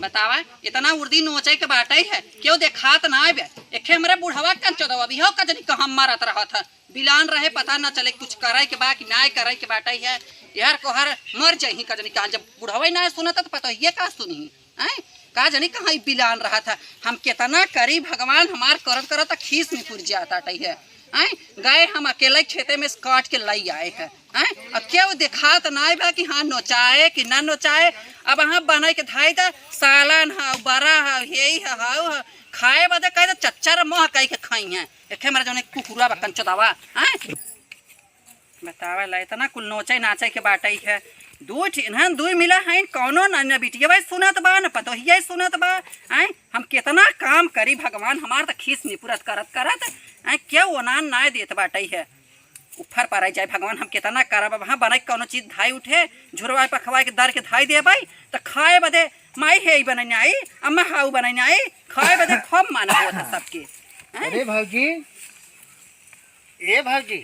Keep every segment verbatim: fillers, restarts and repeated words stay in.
बतावा, इतना उर्दी नोचे के बाटइ है, केउ देखात नाइ बे। एखे हमरे बुढ़वा कंचोदवा भी हो, कजनी कहाँ मरत रहत है। बिलान रहे, पता न चले कुछ करइ के बा कि नाइ करइ के बाटइ है। यार कोहर मर जइहीं कजनी कहाँ, जब बुढ़वइ नाइ सुनत है तो पतोहिए का सुनही। हैं? का जनी कहाँ ई बिलान रहत है। हम केतना करी भगवान, हमार करत करत खीस निपुर जात आटइ है। हैं? गए हम अकेले खेते में से काट के लइ आए हैं। हैं? अब केउ देखात नाइ बा कि हाँ नोचाए कि ना नोचाए। अब हाँ बनाइ के धाइ द, सालन ह, बरा ह, हेई ह, हाउ ह, खाए बदे कह द, चच्चर मोह कइ के खाई हैं। एखे मरे जउने कुकुरा बा कंचोदवा। हैं? बतावा ला, इतना कुल नोचे नाचे के बाटइ है। दुइ ठे, इन्हन दुइ मिला हैं, कौनो न, न बिटिया सुनत बा, न पतोहिया सुनत बा। हैं? हम केतना काम करी भगवान, हमार त खीस निपुरत करत करत, हैं, केउ ओनान नाइ देत बाटइ है। उफर पराइ जाए भगवान, हम केतना करब। अब हाँ बनइ कौनो चीज धाइ उठे, झुरवाइ पखवाइ के दर के धाइ देबइ, त खाए बदे माई हेई बनइ नाइ, अम्मा हाउ बनइ नाइ, खाए बदे खूब मन होत है सबके। हैं? अरे भौजी, ए भौजी,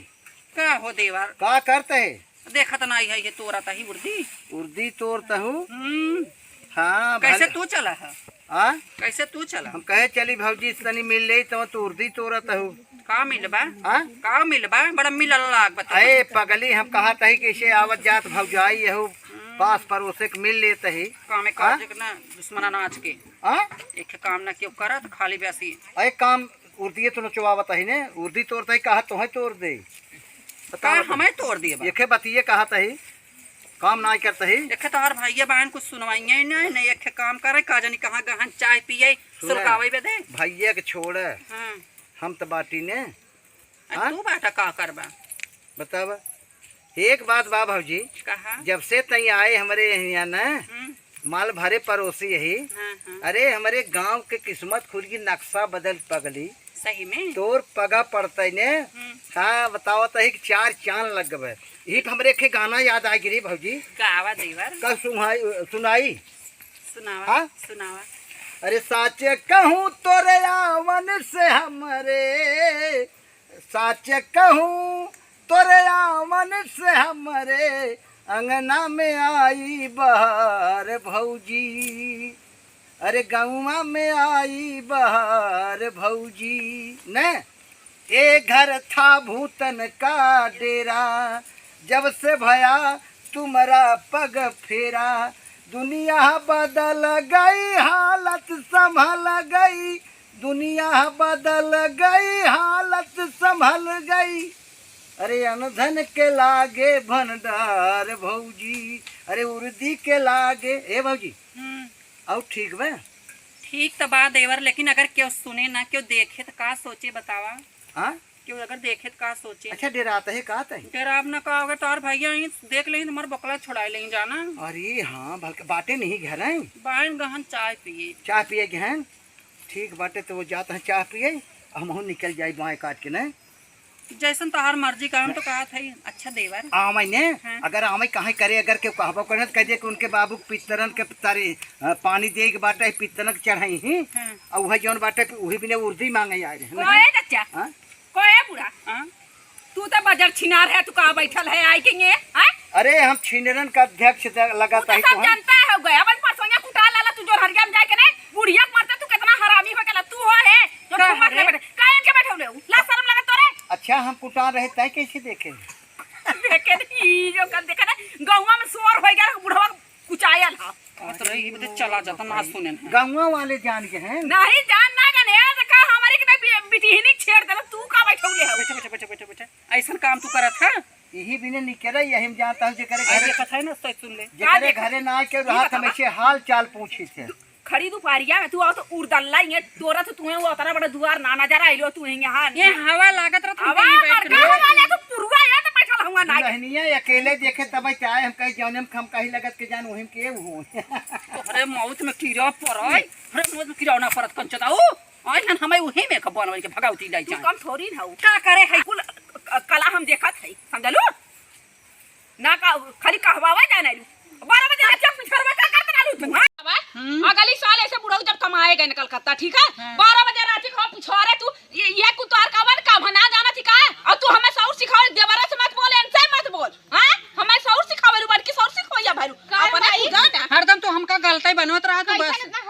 का हो देवर? का करत है? देखत नाइ है, ये तोरत ही उर्दी। उर्दी तोरत हूँ? हम्म। हाँ, कैसे भले। तू चला है? आ? कैसे तू चला? हम कहे चली भौजी से तनी मिल लेई, तो तू उर्दी तोरत हूँ। का मिलबा? आ? का मिलबा? बड़ा मिलल लाग बता। अरे पगली, हम कहत ही कि इसे आवत जात भौजाई यहू हम्म। पास पड़ोसे के मिल लेत ही। कामे आ? काज के ना दुश्मना नाच के। आ? एक काम ना केउ करत, खाली बैसी। अरे काम उर्दिये तो नोचवावत ही ने, उर्दी तोरत ही, कहा तोहे तोर दे। का बतावत हमें तोर दिए बा? एके बतिये कहत ही, काम नाइ करत ही। एके तोहर भइया बहन कुछ सुनवाइये नाइ, नाइ एके काम करे, का जानी कहाँ गहन चाय पिए, सुने, सुलगावे बदे। भइया के छोड़े, हाँ। हम त बाटी ने। आ हाँ? तू बाटा का करबा? बतावा। एक बात बा भौजी, कहा? जब से तई आए हमरे यहाँ न, हम्म। माल भरे परोसी यही। हाँ, हाँ। अरे, हमरे गाँव के किस्मत खुल गई, नक्शा बदल पगली। सही में? तोर पगा पड़तै ने। हम्म। हाँ, बतावत ही कि चार चांद लग गए। यही पे हमरे एक गाना याद आ गिरी भौजी। गावा देवर। कब सुनाई, सुनाई? सुनावा, हाँ? सुनावा। अरे साचे कहूँ तोरे आवन से हमरे, साचे कहूँ तोरे आवन से हमरे अंगना में आई बहार भौजी, अरे गौवा में आई बहार भौजी। ने, ए घर था भूतन का डेरा, जब से भया तुम्हरा पग फेरा, दुनिया बदल गई, हालत संभल गई, दुनिया बदल गई, हालत संभल गई। अरे अनधन के लागे भंडार भौजी, अरे उर्दी के लागे, ए भौजी, हम्म। अउ ठीक बा? ठीक त बा देवर, लेकिन अगर केहू सुने ना, केहू देखे त का सोचे बतावा? हाँ? केहू अगर देखे त का सोचे? अच्छा, डेरात है का तई? डेराब ना का होगे, तोहर भइया ही देख लेही त हमार बकला छोड़ाए लेही जाना। अरे हाँ, भलक बाटे नहीं घर है। बाइन गहन चाय पिए। चाय पिए गहन? ठीक बाटे, त वो जात है चाय पिए, हमहू निकल जाई बाएँ काट के, नहीं? जैसन तोहार मर्जी का, हम तो कहत हई, अच्छा देवर। आवे ने, हाँ। अगर आवे कहीं करे, अगर केहू कहबो करे, त कह दे कि उनके बाबू के पितरन के तारी, अ, पानी दे के बाटे, पितरन के चढ़ाई ही। हाँ। अउ उहे जौन बाटे, उही बिने उर्दी मांगे आए रहे। ओए चाचा, हाँ? कोए बूढ़ा? हाँ? तू तो बजर छिनार है, तू कहाँ बैठल है, आई के ये, हाँ? अरे, हम छिनरन का अध्यक्ष द-, तू लगाता तो है सब तो हम। जानता है, हो गया, अपन परसोइया कुटा लाला, तू जो हरिया में जाके नहीं, बुढ़िया के मरते तू कितना हरामी हो गया, तू हो है, जो का ठुमक हरे? नहीं बैठे, काहे इनके बैठौले हो? लाज शरम लगे तोरे? अच्छा, हम कुटान रहे, तय कैसे देखे? देखे नहीं, ई जो कर देखे ना, गौवा में सोर हो गया, बुढ़वा कुचायल हा। कहत रही, ई बदे चला जाता, ना सुने ना। गौवा वाले जान के हैं? नहीं, जान ना जाने, ये देखा, हमारे के नहीं बि-, बिटिहिनी छेड़ देला, तू का बैठौले हो? बैठे, बैठे, बैठे, बैठे, बैठे। ऐसन काम तू करत है? यही बिने निकले, यही में जानता हूँ, जेकरे आई घरे, देखत है ना, सच सुन ले। जेकरे का देखत? घरे ना के ई रहा, बतावा। हमेशे हाल चाल पूछी थे। खड़ी दुपहरिया में तू आओ तो उर्दल्ला, ये तोरा तो तुम्हें वो उतना बड़ा दुआर ना नजर आइलो, तू यहाँ ये हवा लागत रहत, हम हवा कहीं बैठ मार के। हवा ले तो पुरुआ ये तो बैठल हुआ ना। दुल्हनिया अकेले देखे तब चाहे हम कहीं जौने में हम कहीं लगत के जान वही में के हो। अरे मौत में कीड़ा पड़े, अरे मौत में कीड़ा ना पड़त कंचदाऊ। आई हन हमें वही में के बनवल के भगौती लाई तू जाए। कम थोड़ी ना हो। का करे है? कुल क-, कला हम देखत है, समझलू? ना का, खाली कहवावा जाने लू। बारह बजे रात के पिछड़वा का करत रहलू तू, हाँ? बाबा, हम्म। अगली साल ऐसे बुढ़ऊ जब कमाए गए न कलकत्ता, ठीक है? हाँ। बारह बजे रात के हम पिछड़े तू, ये, ये कुतवार का बन काम है, ना जाना थी का? और तू हमें सौर सिखावे, देवरा से मत बोले, इनसे मत बोल, हाँ? हमें सौर सिखावे लू, बड़की सौर सिखवैया भरू। का अपना भाई? तू जाना। हरदम तू हमका गलत ही बनवत रहा तू कैसन बस। इतना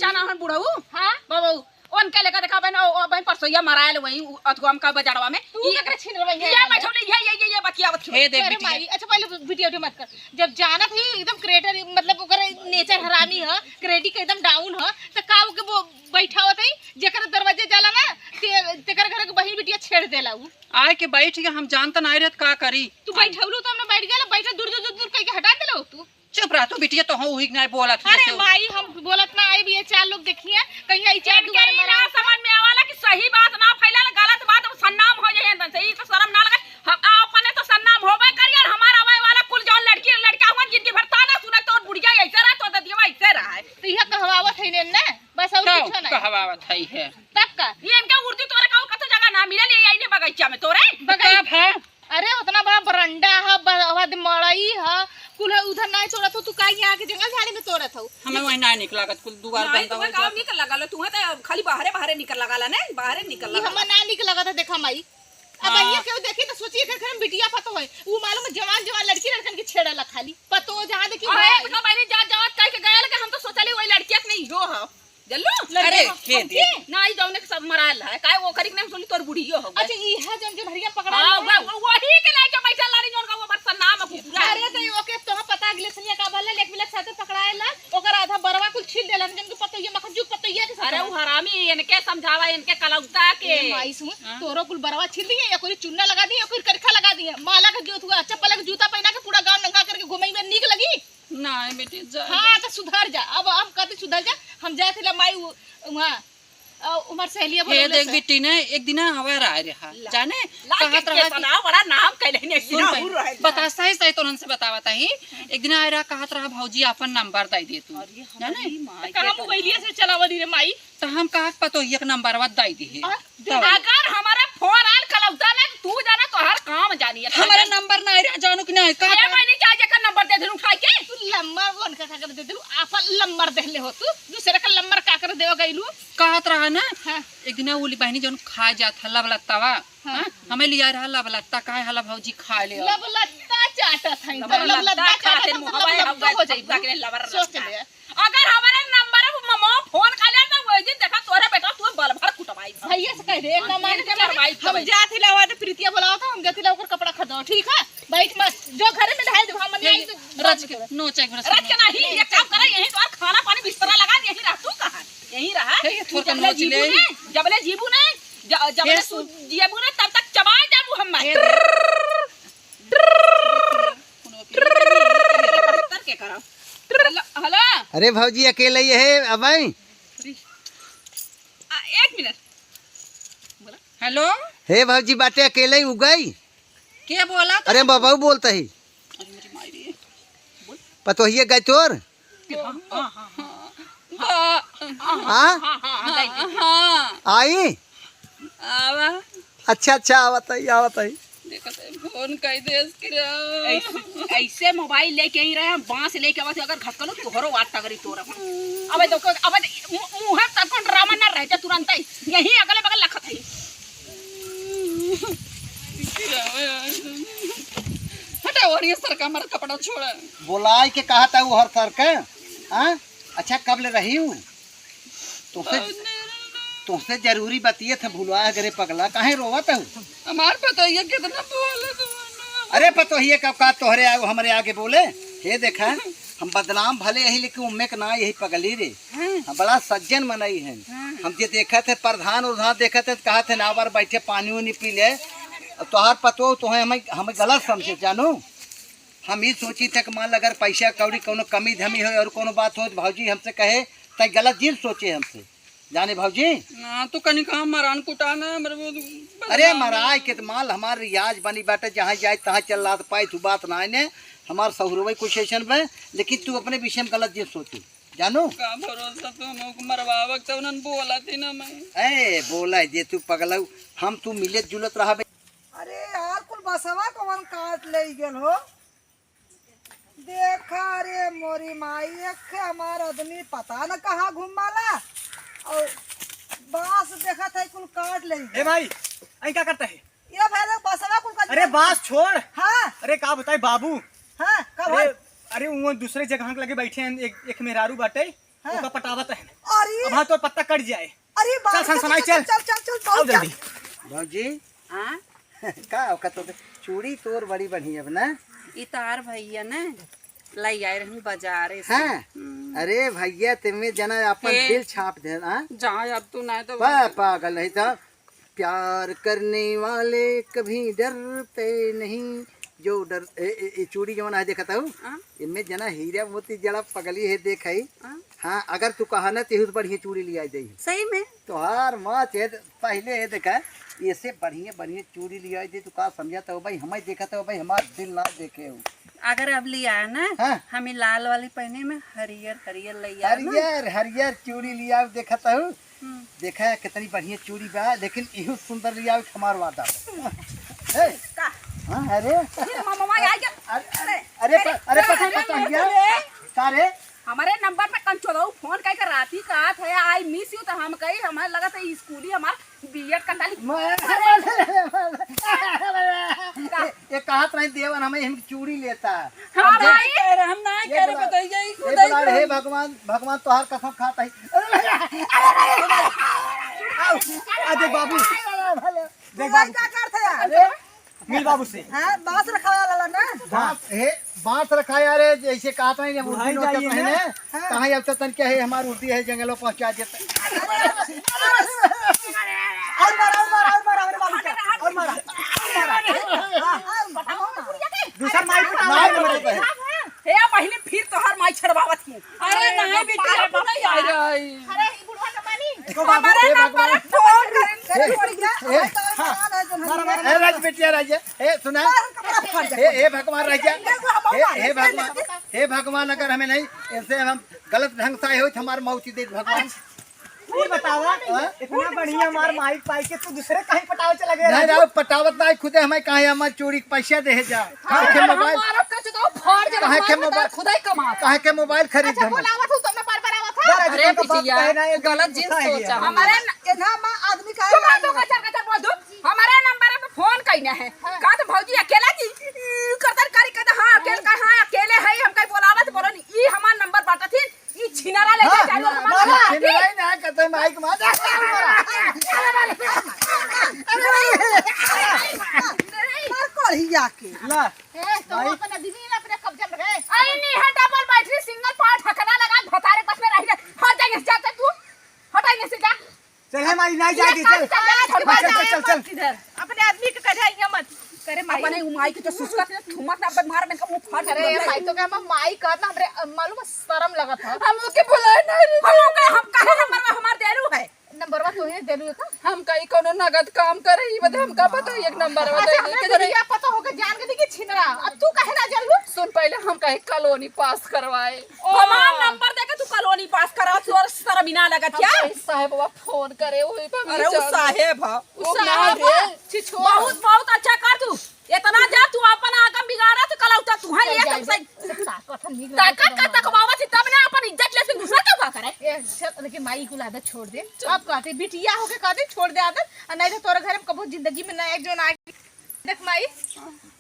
जाना हन बुढ़ऊ? हाँ? बाबू, उनके लेकर देखा बहन, ओ, ओ बहन परसोइया मरायल वही उ-, अथुआ में का बजड़वा में। तू ई, केकरे छीन रही है ये यार? बैठौले, ये, ये, ये, ये बतिया, बतिया। हे देख अरे बिटिया। माई, अच्छा पहले वीडियो, वीडियो मत कर। जब जानत ही एकदम creator, मतलब ओकर nature हरामी ह, credit एकदम down ह, त का ओके वो बैठावत ही, जेकर दरवाजे जाला ना, ते, तेकर घर के बहिन बिटिया छेड़ देला उ। आए के बैठ के हम जानत ना रहत का करी। तू बैठौलू तो हमने बैठ गया, बैठा दूर, दूर, दूर, दूर कह के हटा देला तू। चुप रह तू बिटिया, तो हूँ ही नहीं बोलत अरे जैसे। माई, हम बोलत ना आइब, ये चार लोग देखिए, कहीं आई चार इनके दुआरे ई मरा ना समझ में आवाला कि सही बात ना फैलाल, गलत बात अब सन्नाम हो जाए, अंदर से ई तो शर्म ना लगे। हम अपने तो सन्नाम होबे करी, और हमारा आवे वाला कुल जौन लड़की लड़का हुआ, जिंदगी भर ताना सुने, तो बुढ़िया ऐसे रहा, तो ददिया ऐसे रहा है। तो यह कहवावत है ने ना, बस और तो कुछ ना। कहवावत है, है। तब का? ये इनका उर्दी तोरे का और कतो जगह ना मिले, ले आई ने बगीचा में तोरे। बगीचा है। अरे, उतना बड़ा बरंडा ह, ब-, बाद मड़ई ह, कुल ह उधर नाहीं तोड़त हो, तू काहे यहाँ के जंगल झाड़ी में तोड़त हो? हमें वहीं नाहीं निक लागत, कुल दुआर नाहीं, गंदा तुम्हें हो काम जात। निक लगाला, तुम्हें तो खाली बाहरे, बाहरे निकल लगाला, नहीं? बाहरे निकल ई लगाला। हमें ना निक लागत है, देखा माई। अब हाँ। ये केहू देखी तो सोची, एकर घर में बिटिया पतो है, वो मालूम है, जवान, जवान लड़की लड़कन के छेड़ला खाली। पतो जहाँ देखी अरे, भाई। इतना बड़ी जात, जात कह के गया, लेकिन हम तो सोचली वही लड़किया के नहीं हो ह। जल्लू? अरे, लड़के हे हमके? दे। ना, ई जौने के सब मरायल है। काहे वो करी के नहीं सुनी, तोर बुढ़ियो हो गए। अच्छा, ई है जौन, जौन हरिया पकड़ा हाँ, है? वो, वो, वही के लेके बैठल रही, जौन का वो बरसा नाम है कुकुरा। अरे, तो ओके तो पता, अगले सनिया का भला, लेक मिलक साथे पकड़ाए ला, ओकर आधा बरवा कुल छील देलन, जौन के पतोहिया मखजू पतोहिया के साथ अरे, वो हरामी, इनके समझावा, इनके कलौता के। ए, माई सुन, हाँ? तोरो कुल बरवा छील दिए, या कोई चुन्ना लगा दिए, या कोई करखा लगा दिए, माला के जूत हुआ, चप्पल के जूता पहना के पूरा गांव नंगा करके घूमे में नीक लगी? नाहीं बेटी, जा। हाँ, तो सुधर जा। अब हम कहते सुधर जा, हम जाए थे माई उ-, वहाँ, अ, हमार सहेलिया हे बोलौले देख से। बेटी ने, एक दिन हवा रहा रहा, ला, जाने, ला कहत के रहा कि तनाव बड़ा नाम कैले ने, सुन सुना भाई, हुर रहे जा। बता, सही सही तो उनसे बतावत ही। एक दिन आए रहा, कहत रहा, "भौजी, आपन नंबर दे दे तू।" अरे, जाने? हमारी माई तो के कहाँ तो मोबाइलिया से चलावली रे माई? तो हम कहा पतोहिया के नंबरवा दे दिहे। आ, तो अगर हमारा फोन आल कलौता ना, तू जाना तोहर काम जानी है। हमारा नंबर नहीं रहा, जानू कि नहीं? का ए बहनी, जा जेकर नंबर दे देलू उठा के। तू नंबर वन का, का कर दे देलू? आपन नंबर देले हो तू, दूसरे का नंबर का कर देवा गइलू? कहत रहा ना, हाँ। एक दिन उली बहनी जौन खाए जात है, लबलत्तावा, हाँ। हाँ? हमें लिया रहा लबलत्ता, काहे हला भौजी खाए ले आओ। लबलत्ता चाटत है, लबलत्ता लबलत्ता खाते चाटत है, मुहवा है, लबलत्ता हम हो जाइबा। के लबर सोच रखा। ले। अगर हमारे नंबर पे ममा फोन कर लेना, वही दिन देखा तोरे बेटा तू बल भर कुटवाई। भैया से कह दे, हाँ, मम्मा ने इनके कहा, मरवाई हम तो जात ही लावा तो प्रीतिया बुलावा तो हम जात ही लावा ओकर कपड़ा खरीदो, ठीक है? बैठ मत, जो घरे में ढाल दे, हम नहीं नहीं, तो रच के, नोच एक बार रच के नहीं, ये काम करे, यहीं तो खाना पानी बिस्तरा लगा, यहीं रह तू कहाँ? यहीं रहा। हे, ये तू थोड़ा जबले नोच जीबू ले। ने, जबले जीबू ने, ज-, जबले हे तू सु- जीबू ने, तब तक चबाए जाबू हम मार। हे, करके करो। हेलो, हेलो। अरे भौजी, अकेले ही है, अब आई? आ, एक मिनट। बोला। हेलो। हे भौजी, बाटे अकेले ही उगई? के बोला था? अरे बाबू बोलता ही। अरे मेरी माई रे। बोल। पतोहिए गए तोर? हाँ, हाँ, हाँ, हाँ। हाँ? हाँ, हाँ, हाँ, हाँ, हाँ। आई? आवा। अच्छा, अच्छा, आवत है, आवत है। देखत है, फोन कई देस कि रहा। ऐसे, ऐसे मोबाइल लेके ही रहे, हम बांस लेके आवत है, अगर घटकलो तोहरो वाट टगरी तोरा। अबे देखो, अबे मु-, मुंह तक ड्रामा ना रह जा तुरंत ही। यही अगले बगल लखत है। हटा, और ये सर का हमारा कपड़ा छोड़ा। बोलाए के कहा था वो हर सर का? हाँ? अच्छा, कब ले रही हूँ? तोसे, तोसे जरूरी बतिये थे, भुलवा गरे पगला, काहे रोवत हूँ? हमार पतोहिया कितना बोले तू। अरे पतोहिया का, का तोहरे आगू हमरे आगे बोले? हे देखा, हम बदनाम भले यही, लेकिन उम्मे के ना यही पगली रे। हाँ। हम बड़ा सज्जन मनई हैं। हाँ। हम जे देखत है, प्रधान उधान देखत है, कहत है, "ना बार बैठे पानी उनी पी ले।" और तोहार पतो तोहे हमें, हमें गलत समझे, जानू। हम ई सोची थे कि मान ला अगर पैसा कौड़ी कौनो कमी धमी हो और कौनो बात हो तो भौजी हमसे कहे, तै गलत जिन सोचे हमसे, जाने भौजी? ना, तू कनी कहा मरान कुटा ना, मेरे को अरे बदनाम मराए के तो माल हमार रियाज बनी बाटे, जहाँ जाए तहाँ चल लात पाए, तू बात ना आने, हमार सहुरवे कुछ ऐसन बे, लेकिन तू अपने विषय में गलत जिन सोचू, जानू? का भरोसा तू हमको मरवावक, तो उन्हन बोला थी ना मैं। ए, बोला जे तू पगलऊ, हम तू मिलत जुलत रहा बे। अरे यार, कुल बसवा कौन काट ले गेल हो? देखा रे मोरी माई, एक हमार आदमी पता न कहाँ घुमाला और बांस देखत है कुल काट ले। ए भाई, आई का करता है? ये भाई लोग बसवा कुल का अरे बांस छोड़। हाँ। अरे का बताई बाबू। हाँ, का अरे, भाई? अरे वो दूसरे जगह के लगे बैठे हैं, एक, एक मेहरारू बाटे, हाँ। ओका पटावत है। अरे। अब हाँ, तोर पत्ता कट जाए। अरे बाप चल, रे, सन, सनाई, चल, चल। चल, चल, चल, आओ बहुत जल्दी। ज्यादा। भौजी। हाँ? का औकात तो चूड़ी तोर बड़ी बढ़िया बना। ई तार भैया ना लाई आए रहूं बाजारे से। हाँ। हम्म। अरे भैया, तेमे जना अपन हे। दिल छाप दे, हाँ? जा अब तू ना तो पा-, पागल नहीं तो। प्यार करने वाले कभी डरते नहीं, जो डर, ए, ए, ए, चूड़ी जवन है देखत हूँ, हाँ? इनमें जना हीरा मोती जड़ा पगली है, देख है। हाँ? हाँ, अगर तू कहा ना, तेहू से बढ़िया चूड़ी लिया दे। सही में? तोहार माँ चेत पहले ये देखा, ऐसे बढ़िया, बढ़िया चूड़ी लिया दे, तू का समझा था भाई, हमें देखा था भाई, हमार दिल ना देखे हो। अगर अब लिया ना, हाँ। हमें लाल वाली पहने में हरियर, हरियर ले आना। हरियर, हरियर चूड़ी लिया, देखा था हूँ। हम्म। देखा कितनी बढ़िया चूड़ी बा, लेकिन इहू सुंदर लिया हमार वादा बा। ए, का? हाँ, अरे। फिर मामा आ गया। अरे, अरे, अरे, अरे, प-, अरे, अरे, पता, अरे, पता अरे, लिया। अरे। का रे? हमारे नंबर पे कंचोदऊ फोन कइके राती कहत है, "I miss you," तो हम कही, "हमारे लगा था स्कूली हमार बीएड कर डाली।" मैं, अरे। ए, ए, कहत नहीं देवन, हमें हम चूड़ी लेता। हम हम नहीं कह रहे, हम नहीं ये कह रहे, बोला, बताइए, ये खुद ही बोला, "हे बोल।" भगवान, भगवान तोहार कसम खाता है। आओ, आ देख बाबू, देख बुढ़ाई बाबू। का करत है? अरे, मिल बाबू से। हाँ, बांस रखावे वाला ना। बांस, हे, बांस रखा यार, जैसे कहत नहीं, बुढ़ाई उर्दी नोचत जाइए नहीं ना। ना। हाँ। कहाँ अब तो तन क्या है, हमार उर्दी है, जंगल में पहुँचा देता। और मारा, और मारा, और मारा, और मारा, और मारा, और मारा। हाँ, हाँ, बताओ ना। दूसर माई पटावा मार है। मारत है। हे, पहले फिर तोहर माई छड़वावत ही। अरे, अरे, नहीं, बाप रे, बिटिया, बाप रे। नहीं आई रही। अरे, ई बुढ़वा न मानी। देखो बाबू, हमारे हे नंबर भगवान। फोन करे, हे, छोड़ दिया। हे, हमारे तो हाँ। इंसान है, जो मारा, मारा, ए, राज बेटिया, राज, ए, सुना। मार, कपड़ा फाड़ दे। हे, हे भगवान, राज, देखो, हम हे, मारे। हे भगवान, हे भगवान, अगर हमें नहीं, इनसे हम गलत ढंग से आए हो, तो हमारे मौत ही दे भगवान। ई बतावा, हाँ? इतना बढ़िया हमार माइक पाई के तू दूसरे कहीं पटावे चला गया नहीं, राजू? राव, पटावत नहीं, खुदे हमें कहा है, हमार चूड़ी के पैसा दे जा। हाँ, कहा के हम मोबाइल, मारब का चुदाव फाड़ जब कहा के हमार मोबाइल, खुदे कमा। कहा के मोबाइल खरीद अच्छा, हम। बोलावत हूँ, तुमने पर बरावत है। अरे राजू, तुमका बात बिटिया, कहना है, तू गलत गुस्सा चीज है सोचा। गया। हमारे न-, इतना माँ आदमी का तू है। तो कचर कचर बोल दू। हमारे नंबर पे फोन कइने है। हाँ। का तो भौजी अकेला की, करतर करी, कहता, "हाँ, अकेले का, हाँ, अकेले है, हम कहीं बोलावत, बोलो नहीं।" ई हमार नंबर बांटत ही, ई छिनारा ले हाँ, जाए, चाहे हमार मारा, मारा। छिनारा ही ना, कहते माइक मार। मार कढ़िया के। ला। ए, तो भाई। अपन दीदी ने अपने कब्जा में रहे। आई नहीं है, डबल बैटरी, सिंगल पार्ट, हकना लगा, भतारे बस में रह जा। हट जाइए, जाते तू। हट आइए से जा। चल, हे माई, नहीं जाएगी, चल। चल, चल, चल, चल, चल, चल। इधर। अपने आदमी के कहे, "यहाँ मत।" करे माई। अपने उ माई की तो सुसुका से ठुमक ना बन मार, मैं कहूँ, "उठ, हट।" अरे, ये माई तो क्या, हम माई कहत ना, हमरे, अ, मालूम है, शर्म लगत है। हम ओके बुलाए ना रे। हम ओके, हम कहे नंबरवा हमार देलू है। नंबरवा तोहे देलू है का? हम कहीं कोनो नगद काम करे, ई बदे हमका पता है, एक नंबरवा अच्छा, दे हमरे दे के जरे। बिटिया पता होके जान के देखी छिनरा। अब तू काहे ना जानलू? सुन, पहले हम कहीं कॉलोनी पास करवाए। ओ। हमार नंबर देके तू कॉलोनी पास करा, तोर शर्म ना लगत हम क्या? कहीं साहेबवा फोन करे, वही पर अरे, उ विचार साहेब ह। उ ओ साहेब माँ रे। ह। छिछोर। बहुत, बहुत अच्छा कर तू। इतना जा तू अपन आगम बिगाड़ा तो कलौता तू है, चल ये जाए सब दे। सही। सब ताकत है, निक ताकत लागत का है। तकवावत ही तब ना अपन इज्जत लेसिन दूसरा का का करे? ए, चल, लेकिन माई कुल आदत छोड़ दे। अब कहते बिटिया होके कहते छोड़ दे आदत, और नहीं तो तोरे घर में कबो जिंदगी में ना एक जोन आए। देख माई,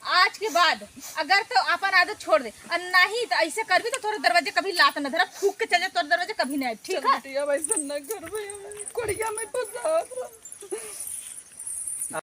आज के बाद अगर तो अपन आदत छोड़ दे, और नहीं तो ऐसे करबी तो तोरे दरवाजे कभी लात न धरब, फूक के चल जा, तोरे दरवाजे कभी नहीं आए, ठीक चल है? बिटिया, वैसे न करबे, हम कोड़िया में फंसा रहा।